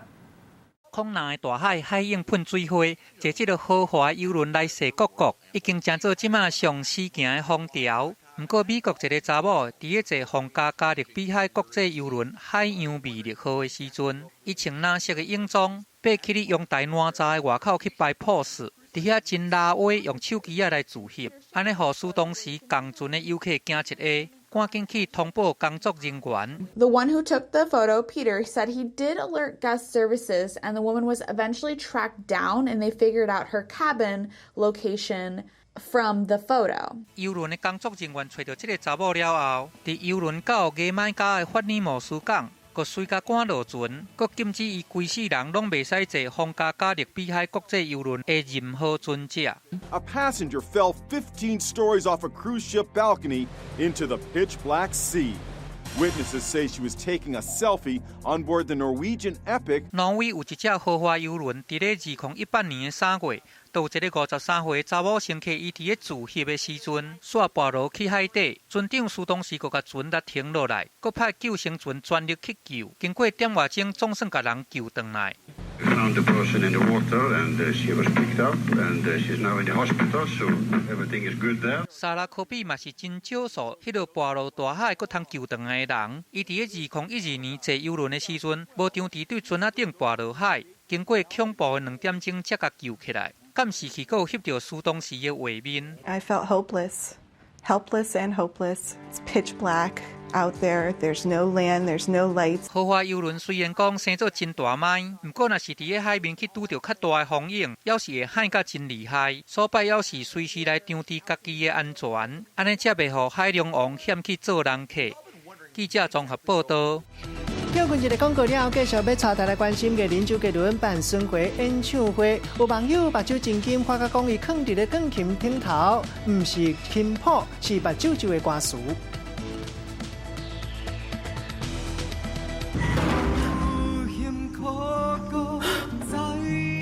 空藍的大海，海湧噴水花，坐這个豪華郵輪來踅各國，已經成做這馬上時行的風潮。毋過美國一个查某佇咧坐皇家加勒比海國際郵輪海洋魅力號的時陣，伊穿藍色的泳裝，爬去咧陽台哪閘的外口去擺 pose，佇遐真拉威用手機仔來自翕，按呢予使當時仝船的遊客驚一下。趕緊去通報工作人員。 The one who took the photo, Peter, said he did alert guest services, and the woman was eventually tracked down, and they figured out her cabin location from the photo. 郵輪的工作人員揣著這个查某了後，佇郵輪到牙買加的法爾摩斯港，閣隨共趕落船，閣禁止伊規世人攏袂使坐皇家加勒比海國際郵輪的任何船隻。 A passenger fell 15 stories off a cruise ship balcony into the pitch black sea. Witnesses say she was taking a selfie on board the Norwegian Epic. 挪威有一隻豪華郵輪，佇咧2018年的3月，就有一个53岁查某乘客，伊伫咧自翕的时阵，煞跋落去海底，船长苏东时阁共船来停落来，阁派救生船全力去救，经过点外钟，总算共人救转来。 Found the person in the water and she was picked up and she's now in the hospital, so everything is good there. 莎拉科比嘛是真少数，彼个跋落大海阁通救转来的人。伊伫咧2012年坐邮轮的时阵，无张伫对船仔顶跋落海，经过恐怖的2点钟才共救起来。监视器阁有翕著苏东时的画面。 I felt hopeless, helpless and hopeless. It's pitch black out there. There's no land, there's no lights. 豪华邮轮虽然讲生做真大歹，毋过若是伫咧海面去拄著较大的风涌，犹是会海甲真厉害。所以犹是随时来张持家己的安全，按呢才袂予海龙王嫌去做人客。记者综合报道。跳过一个广告了后，继续欲带大家关心艺人周杰伦办巡回演唱会，有网友目睭真金，发觉讲伊囥伫咧钢琴顶头，毋是琴谱，是目睭咒的歌词。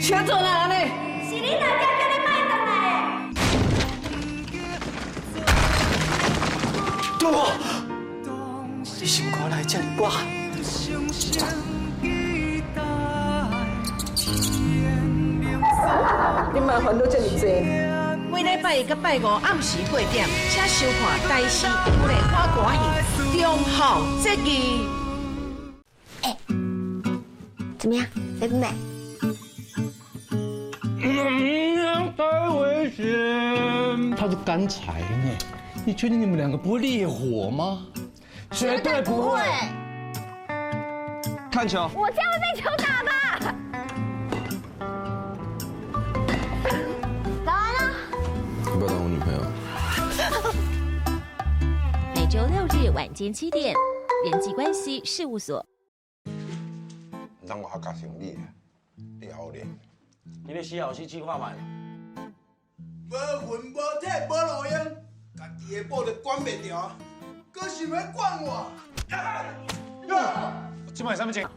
啥做啦按呢？是你大姐叫你莫转来的。对无？你心肝哪会遮尔薄？你莫烦恼这么济。每礼拜一佮拜五暗时8点，请收看台视有咧看歌戏《中孝节义》。哎，怎么样，美不美？嗯，太危险！它是干柴呢，你确定你们两个不会烈火吗？绝对不会。看球。我这样会被球打吧？早安啊！要不要当我女朋友？每周六日晚间7点，人际关系事务所。让我较加想你，你后脸。你咧死后死试看觅。无魂无体无路用，家己的某都管袂著，阁想欲管我？这摆啥物情？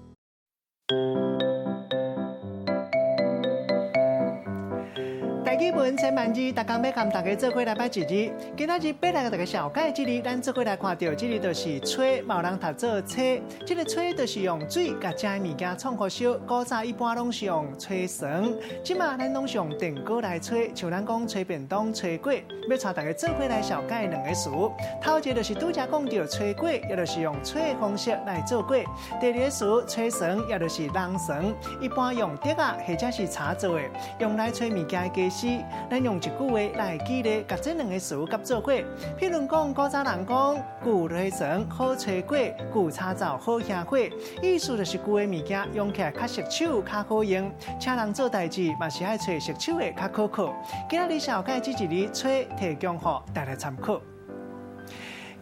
台语文千万字，逐工欲共大家做伙来捌一字。今仔日欲来共大家绍介这字，咱做伙来看著，这字就是炊，嘛有人读做炊。这个炊就是用水共食的物件创予烧。古早一般拢是用炊床，这马咱拢是用电锅来炊，像咱讲炊便当、炊粿。欲带大家做伙来绍介两个词。头一个就是拄才讲著炊粿，也就是用炊的方式来做粿。第二个词炊床，也就是笼床，一般用竹仔或者是柴做的，用来炊物件的家私。咱用一句话来举例，共这两个词合做伙。譬如讲，古早人讲旧炊床好炊粿，旧柴灶好生火，意思就是旧的物件用起来较顺手、较好用。请人做代志嘛是爱揣顺手的较可靠。今仔日绍介这一字炊，提供予大家参考。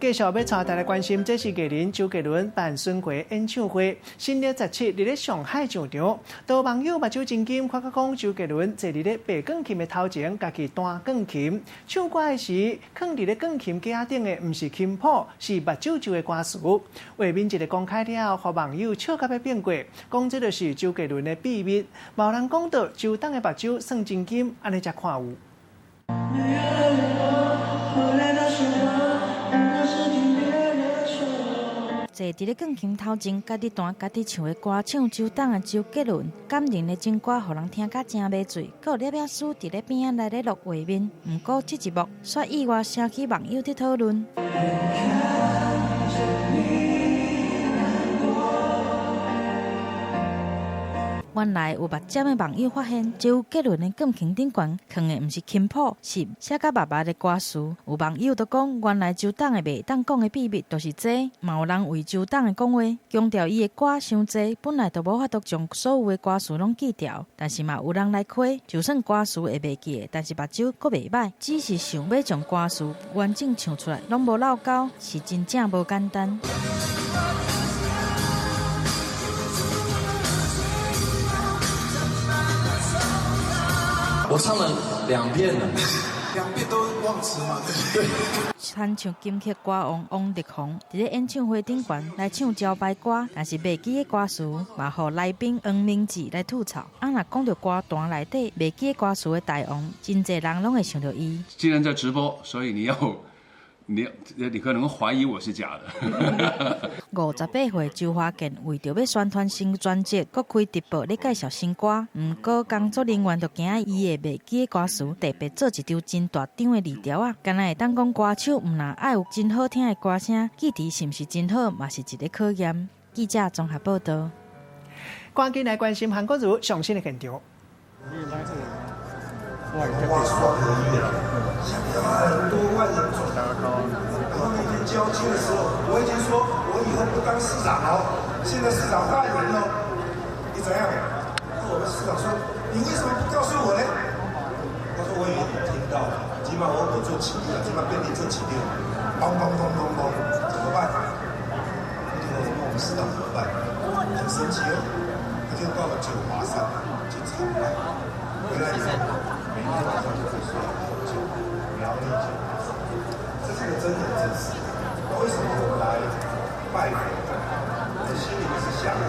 继续欲带大家关心，这是艺人周杰伦办巡回演唱会，新历17伫咧上海上场，多网友目睭真金，发觉讲周杰伦坐伫咧白钢琴的头前，家己弹钢琴，唱歌的时，囥伫咧钢琴架顶的毋是琴谱，是目睭咒的歌词。画面一个公开了后，予网友笑甲欲变过，讲这就是周杰伦的秘密。嘛有人讲著周董的目睭算真金，按呢才看有。坐伫咧钢琴头前，家己弹家己唱的歌手周董的周杰伦，感人的情歌，予人听甲真迷醉。阁有摄影师伫咧边仔来咧录画面，毋过这一幕煞意外掀起网友伫讨论。原来有目尖的网友发现，周杰伦的钢琴顶悬囥的毋是琴谱，是写甲密密的歌词。有网友就讲，原来周董的袂当讲的秘密就是这。嘛有人为周董的讲话，强调伊的歌伤济，本来就无法度将所有的歌词拢记牢。但是嘛有人来亏，就算歌词会袂记得，但是目睭阁袂䆀，只是想欲将歌词完整唱出来，拢无落勾，是真正无简单。我唱了两遍了，两遍都忘词嘛？对。是親像金曲歌王王力宏，佇咧演唱會頂懸來唱招牌歌，但是袂記得歌詞，嘛予來賓黃明志來吐槽。啊，若講著歌壇內底袂記得歌詞的大王，真濟人攏會想著伊。既然在直播，所以你要。你你可能懷疑我是假的。58歲周華健為著欲宣傳新專輯，閣開直播咧介紹新歌。毋過工作人員就驚伊會袂記得歌詞，特別做一張真大張的字條仔。敢若會當講歌手毋但愛有真好聽的歌聲，記憶是毋是真好，嘛是一个考驗。記者綜合報導。趕緊來關心韓國瑜上新的現場。很多萬人走，然後那天交接的時候，我已經說我以後不當市長了，現在市長換人了，你怎樣？我們市長說，你為什麼不告訴我呢？他說我以為你聽到了，起碼我做起立了，起碼變你做起立，咚咚咚咚咚，怎麼辦？我們市長怎麼辦？很神奇哦，他就到了九華山去參拜，回來以後，每天晚上就會說九。苗栗九華山，這是個真人真事。那為什麼我們來拜佛？我們心裡面是祥和。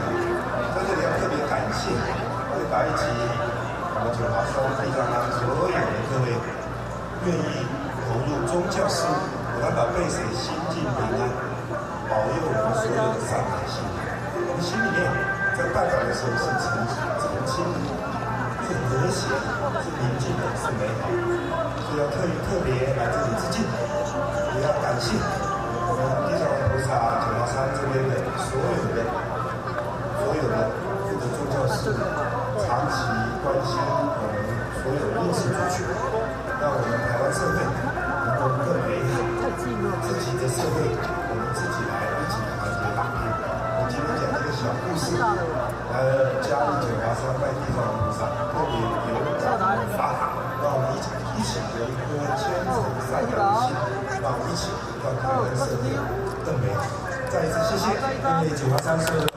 在這裡要特別感謝會白及我們九華山地藏庵所有的各位願意投入宗教事務，我來保庇誰心境平安，保佑我們所有的善百姓。我們心裡面在拜拜的時候是誠誠心的，是和諧，是寧靜的，是美好的。所以要特別來這裡致敬，也要感謝我們地藏王菩薩九華山這邊的所有的負責宗教事務，長期關心我們所有弱勢族群，讓我們台灣社會能夠更美好。自己的社會，我們自己來一起團結打拼。我今天講這個小故事，來嘉義九華山拜地藏王菩薩，特別有感而發，讓我們一起有一顆虔誠善良的心，讓我們一起讓台灣社會更美好。再一次謝謝，謝謝九華山所有的。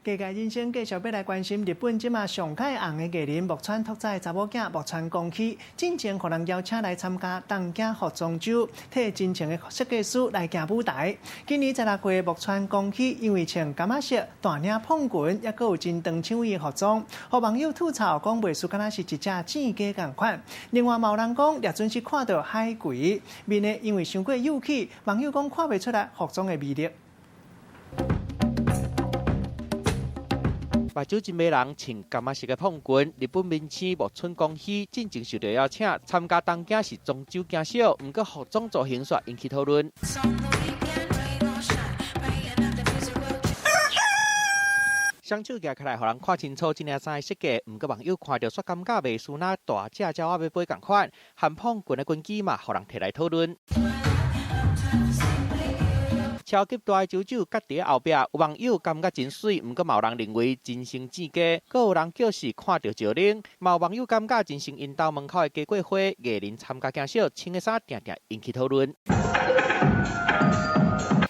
世界人生繼續欲來關心日本這馬上蓋紅的藝人木村拓哉查某囝木村光希，進前予人邀請來參加東京服裝週，替真情的設計師來行舞台。今年16歲木村光希因為穿柑仔色大領蓬裙，猶閣有真長手藝的服裝，予網友吐槽講袂輸，敢若是一隻糋雞仝款。另外，嘛有人講掠準是看著海葵面呢，因為傷過幼齒，網友講看袂出來服裝的魅力。目睭真迷人，穿柑仔色的蓬裙。日本明星木村光希進前受著邀請參加東京時裝週行秀，毋過服裝造型煞引起討論。雙手舉起來，予人看清楚這領衫的設計。毋過網友看著煞感覺袂輸若大隻鳥仔欲飛仝款，含蓬裙的裙肌嘛，予人提來討論。超級大的手肘佮佇後壁，有網友感覺真媠，毋過嘛有人認為真像糋雞，閣有人叫是看著石奶，嘛有網友感覺真像𪜶兜門口的雞桂花。藝人參加行秀，穿的衫定定引起討論。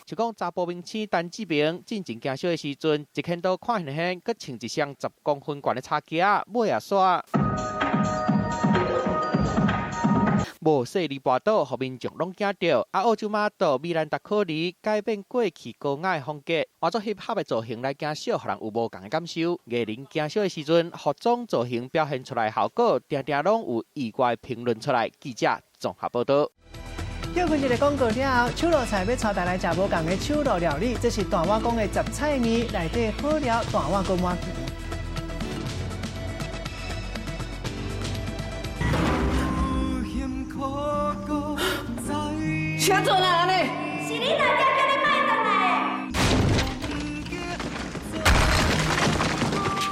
就講查埔明星陳志明進前行秀的時陣，一牽刀看現現，閣穿一雙10公分懸的叉屐仔，尾也煞。無細膩跋倒，予民眾攏驚著。啊，澳洲馬豆米蘭達科尼改變過去高矮的風格，換做 hip hop 的造型來行秀，予人有無仝的感受。藝人行秀的時陣，服裝造型表現出來效果，定定攏有意外評論出來。記者綜合報導。休睏一个廣告了後，手路菜欲帶大家食無仝的手路料理，這是大碗公的雜菜麵，內底好料大碗閣滿。啥做啦按呢？是你大姐叫你莫转來的。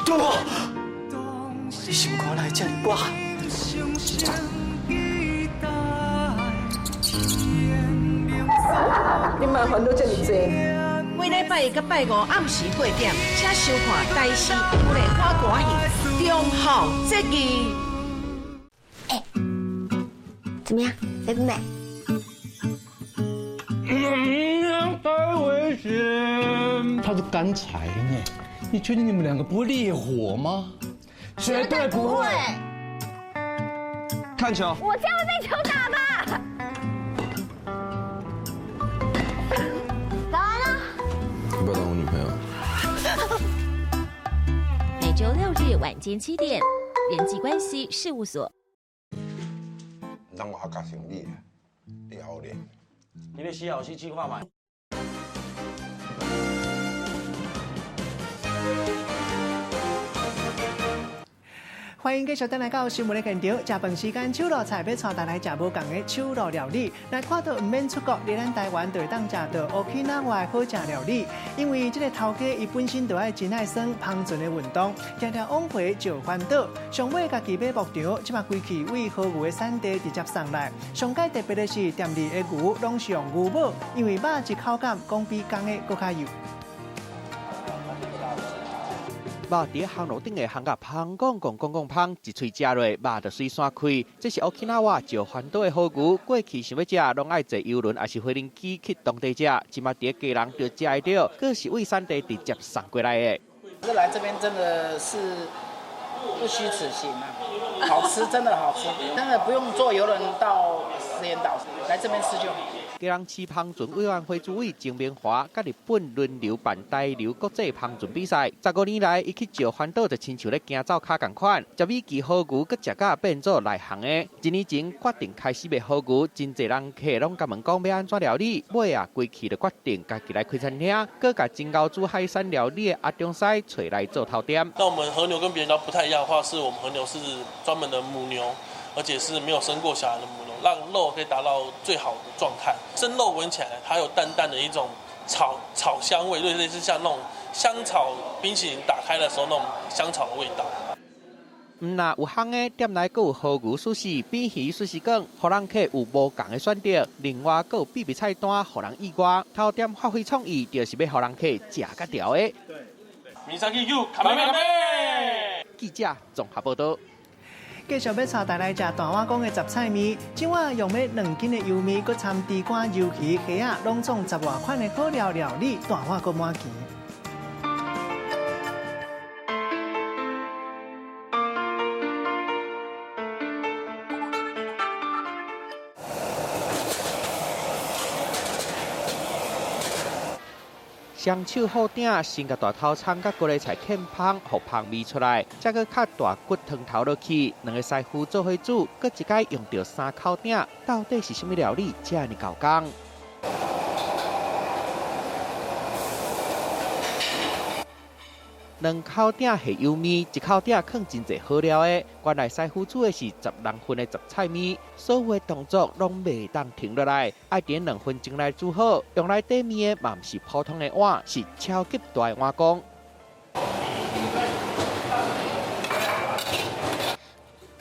對無？你心肝哪會這呢薄？你莫煩惱這麼濟。每禮拜一佮拜五暗時8點，請收看台視有咧看歌戲《中秋節義》。欸，怎麼樣，美不美？太危險！他是乾柴呢。你确定你们两个不会烈火吗？绝对不会。看球。我这样会被球打吧？早安啊！要不要当我女朋友？每周六日晚间7点，人际关系事务所。让我较想你，你好咧。你咧死后死试看觅。欢迎继续转来到新闻的现场。食饭时间，手路菜欲带大家食无仝的手路料理。来看到毋免出国，伫咱台湾就会当食到 Okinawa 的好食料理。因为这个头家伊本身就爱真爱耍帆船的运动，常常往回石垣岛。上尾家己买牧场，这马规气为和牛的产地直接送来。上盖特别的是，店里的牛拢是用牛母，因为肉质口感讲比公的阁较幼。肉伫烘炉顶的烘甲芳讲讲讲讲芳，一喙食落，肉就随散开。这是 Okinawa 石垣岛的和牛，过去想欲食，拢爱坐邮轮，抑是飞行机去当地食。这马伫基隆就食会著，阁是为产地直接送过来的。这来这边真的是不虚此行啊，好吃，真的好吃，真的不用坐邮轮到石垣岛，来这边吃就好。基隆市帆船委员会主委钟明华，佮日本轮流办台流国际帆船比赛，15年来，伊去石垣岛就亲像咧行走跤仝款，食美其和牛，阁食甲变做内行的。一年前决定开始卖和牛，真济人客拢共问讲欲按怎料理，尾啊规气就决定家己来开餐厅，阁共真𠢕煮海产料理的阿中师揣来做头店。那我们和牛跟别人家不太一样的话，是我们和牛是专门的母牛，而且是没有生过小孩的母牛。让肉可以达到最好的状态，生肉闻起来它有淡淡的一种草香味，类似像那种香草冰淇淋打开的时候那种香草的味道。毋若有烘的，店内阁有和牛寿司、扁鱼寿司卷，予人客有无仝的选择。另外，阁有秘密菜单，予人意外。头店发挥创意，就是欲予人客食甲调的。明山去救，卡咩卡咩！记者综合报道。继续欲带大家来食大碗公的杂菜面，这碗用欲2斤的油面，阁掺猪肝、鱿鱼、虾仔，拢总10外款的好料料理，大碗阁满钱。双手好鼎，先共大头葱佮高丽菜劵芳，予芳味出来，再阁敲大骨汤头落去。两个师傅做伙煮，阁一摆用著3口鼎，到底是啥物料理遮尔够工？2口鼎下油面，1口鼎放真济好料的。原来师傅煮的是10人份的杂菜面，所有的动作拢袂当停落来，爱伫2分钟内煮好。用来底面的嘛毋是普通的碗，是超级大的碗公。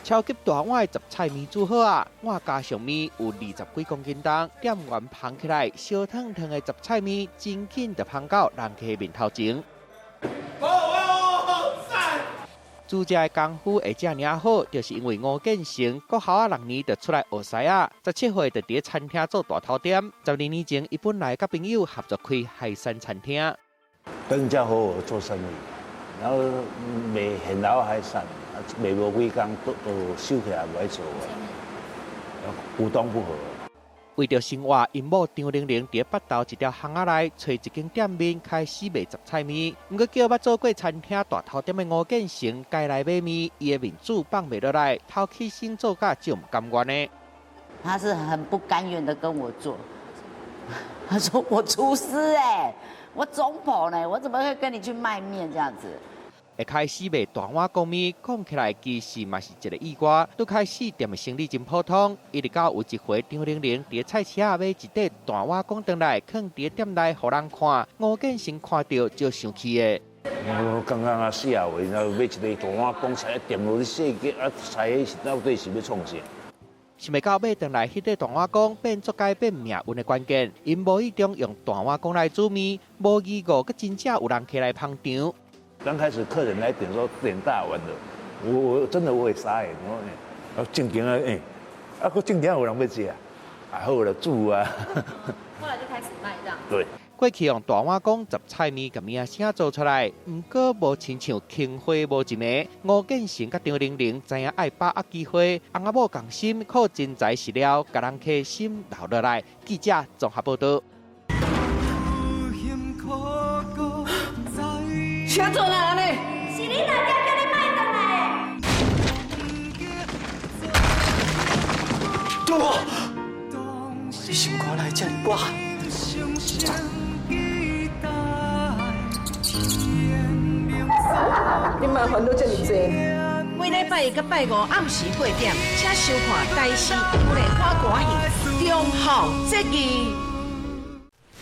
超级大碗的杂菜面煮好啊，碗加上面有20几公斤重，店员捧起来烧烫烫的杂菜面，真紧就捧到人客面头前。煮食的功夫会遮尔好，就是因为吴建成国校仔6年就出来学师仔，17岁就伫餐厅做大头店。12年前，伊本来佮朋友合作开海山餐厅，跟人家合伙做生意，然后卖现捞海产，卖无几工都收起来无爱做啊，股东不合。为著生活，𪜶某张玲玲伫北投一条巷仔内揣一间店面，开始卖杂菜面。毋过叫捌做过餐厅大头店的吴建成，该来买面，伊的面子放袂落来，头起先做甲足毋甘愿的。他是很不甘愿的跟我做，他说我厨师欸，我总铺呢，我怎么会跟你去卖面这样子？一开始卖大碗公面，讲起来其实嘛是一个意外。拄开始店的生意真普通，一直到有一回张玲玲伫菜市仔买一块大碗公转来，囥伫店内予人看，吴建成看著就生气的。我刚刚啊死啊话，然后买一块大碗公菜店落去洗啊菜，彼是到底是欲创啥？想袂到买转来彼块大碗公变作改变命运的关键，𪜶无意中用大碗公来煮面，无疑过阁真正有人客来捧场。刚开始客人来点说点大碗的，我真的我会傻眼，我啊正经啊，欸，啊阁正经有人欲食，啊好了煮啊。后来就开始卖这样。对。过去用大碗公杂菜面共名声做出来，毋过无亲像杏花无一暝。吴建成佮张玲玲知影爱把握机会，翁仔某仝心靠真材实料，共人客心留落来。记者综合报道。啥做啦按呢？是你大姐叫你莫转来的。对无？你心肝哪会这呢薄？你莫烦恼这么济。每礼拜一佮拜五暗时8点，请收看台视有咧看歌戏《中风节义》。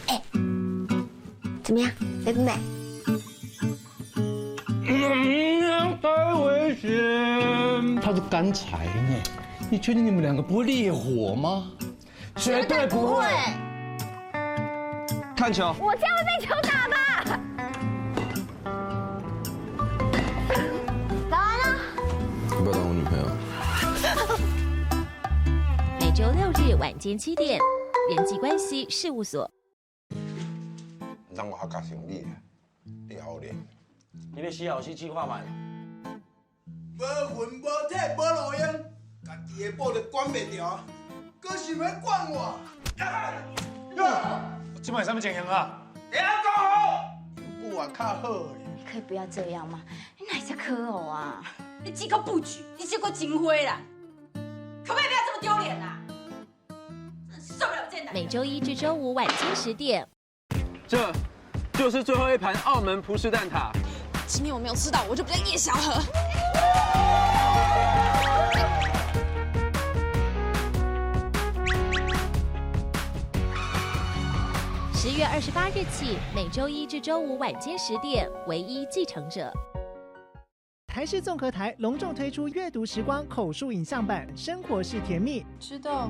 欸，怎么样，美不美？太危险！他是干柴呢，你确定你们两个不会烈火吗？绝对不会。看球。我这样会被球打吧？早安啊！你不要当我女朋友。每周六日晚间7点，人际关系事务所。让我较生你，你好咧。你欲死后死计划买。无魂无体无路用，家己的某都管袂牢，阁想欲管我？这摆啥物情形啊？会晓讲好，久啊较好。你可以不要这样吗？你哪会遮可恶啊？你这个布局，你这个真灰啦，可不可以不要这么丢脸啊？受不了这男。每周一至周五晚间10点。这就是最后一盘澳门葡式蛋挞。今天我没有吃到，我就不叫叶小河。10月28日起，每周一至周五晚间10点，唯一继承者。台视综合台隆重推出阅读时光口述影像版《生活是甜蜜》。知道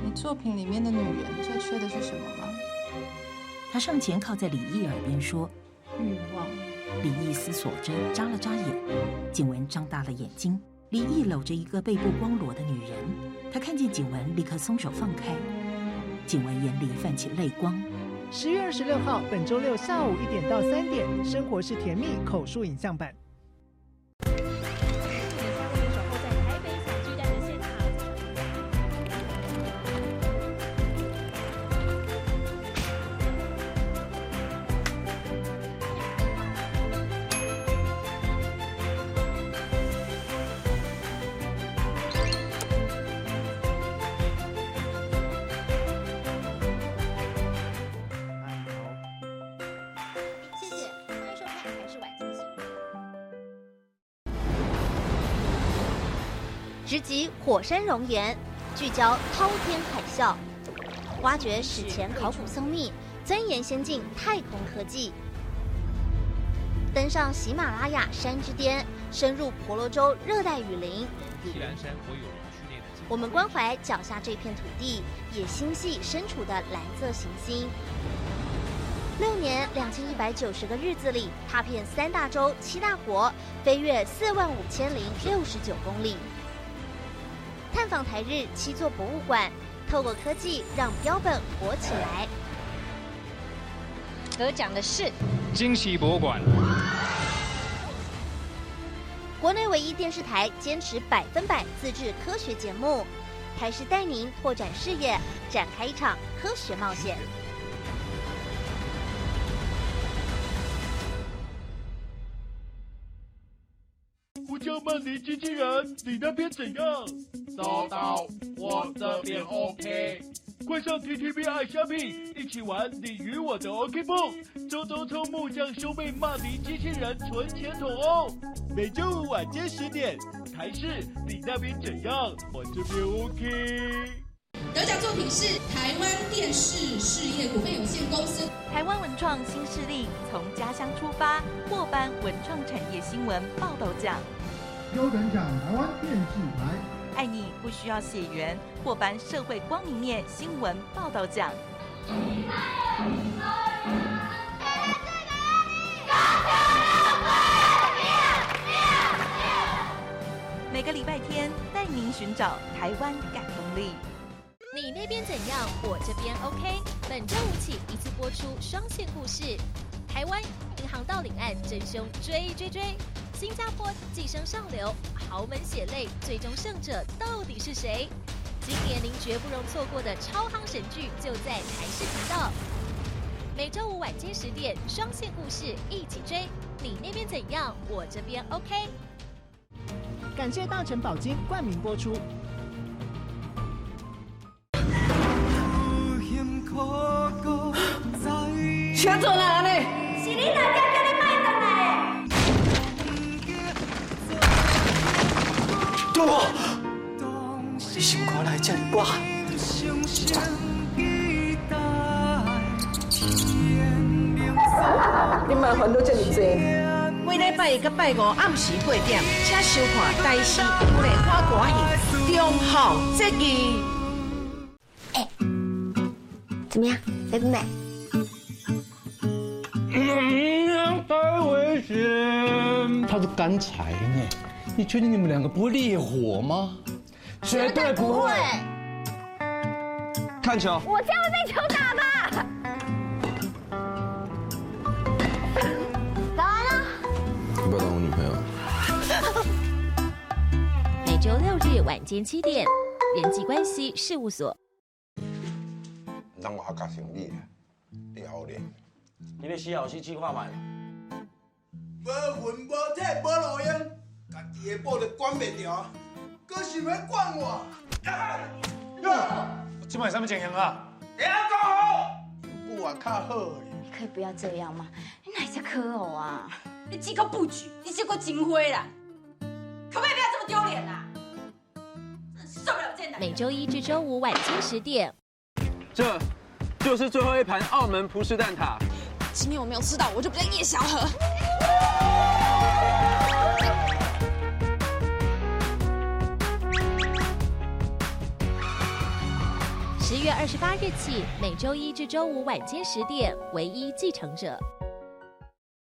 你作品里面的女人最缺的是什么吗？他上前靠在李毅耳边说：“欲望。”李毅思索着，眨了眨眼。景文张大了眼睛。李毅搂着一个背部光裸的女人，他看见景文，立刻松手放开。景文眼里泛起泪光。10月26号，本周六下午1点到3点，《生活是甜蜜》口述影像版。直击火山熔岩，聚焦滔天海啸，挖掘史前考古僧秘，钻研先进太空科技，登上喜马拉雅山之巅，深入婆罗洲热带雨林。我们关怀脚下这片土地，也心系身处的蓝色行星。6年2190个日子里，踏遍3大洲7大国，飞越45069公里。探访台日7座博物馆，透过科技让标本活起来。得奖的是惊喜博物馆。国内唯一电视台坚持100%自制科学节目，台视带您拓展视野，展开一场科学冒险。我叫曼尼机器人，你那边怎样？收到，我这边 OK。快上 TTV 爱虾米，一起玩你与我的 OK 绷，周周抽木匠兄妹骂你机器人存钱筒哦。每周五晚间10点，台视，你那边怎样？我这边 OK。得奖作品是台湾电视事业股份有限公司。台湾文创新势力从家乡出发，获颁文创产业新闻报道奖。优等奖台湾电视台。爱你不需要血缘，获颁社会光明面新闻报道奖。每个礼拜天带您寻找台湾感动力。你那邊怎樣？我這邊 OK。本週五起一次播出雙線故事：台灣銀行盜領案真兇追追追，新加坡寄生上流，豪門血淚，最終勝者到底是誰？今年您絕不容錯過的超夯神劇就在台視頻道。每週五晚間10點，雙線故事一起追。你那邊怎樣？我這邊 OK。感謝大成寶金冠名播出。啥做啦按呢？是你大姐叫你莫转来的。对无？你心肝内这么挂？你莫烦恼这么济。每礼拜一佮拜五暗时8点，请收看台视有礼看歌戏《忠孝节义》。欸，怎么样，美不美？太危险！他是乾柴呢，你确定你們兩個不會烈火嗎？絕對不會。看球。我這樣會被球打吧？早安啊！要不要當我女朋友？每週六日晚間7點，人際關係事務所。讓我較相信你，你後咧？你欲死後死試看覓。無魂無體無路用，家己的某都管袂牢，閣想欲管我？這擺啥物情形啊？會曉講好，有也較好。你可以不要這樣嗎？你哪會這可惡啊？你這個布局，你這個真灰啦！可不可以不要這麼丟臉啊？真受不了這男人。每週一至週五晚間10點。這就是最後一盤澳門葡式蛋撻。今天我沒有吃到，我就不叫葉小河。10月28日起，每週一至週五晚間10點，唯一繼承者。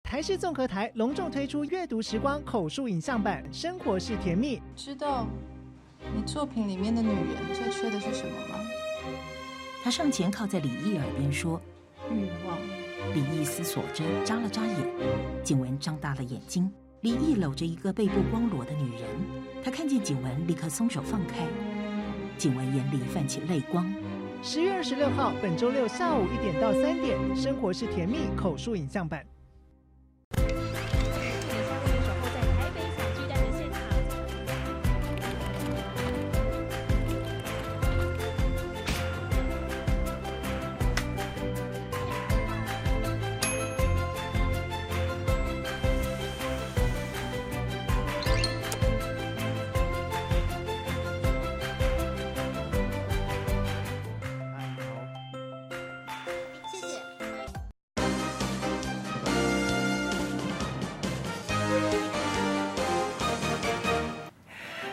台視綜合台隆重推出閱讀時光口述影像版《生活是甜蜜》。知道你作品裡面的女人最缺的是什麼嗎？他上前靠在李毅耳邊說：“欲望。”李毅思索着，眨了眨眼。景文張大了眼睛。李毅摟着一個背部光裸的女人，他看見景文，立刻鬆手放開。景文眼裡泛起淚光。10月26號，本週六下午1點到3點，《生活是甜蜜》口述影像版。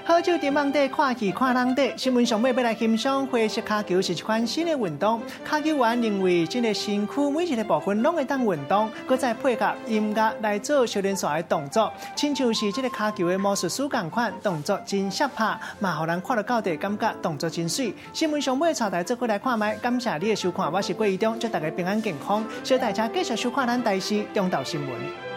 好酒伫网底看戏看人底，新闻上尾欲来欣赏花式跤球是一款新的运动。跤球员认为這个身躯每一个部分攏會當運動，閣再配合音樂來做小連續的動作，親像是這个跤球的魔術師仝款，動作真爍拍，嘛予人看著到底感覺動作真媠。新聞上尾帶大家做伙來看覓，感謝你的收看，我是郭怡中，祝大家平安健康，小大家繼續收看咱台視中晝新聞。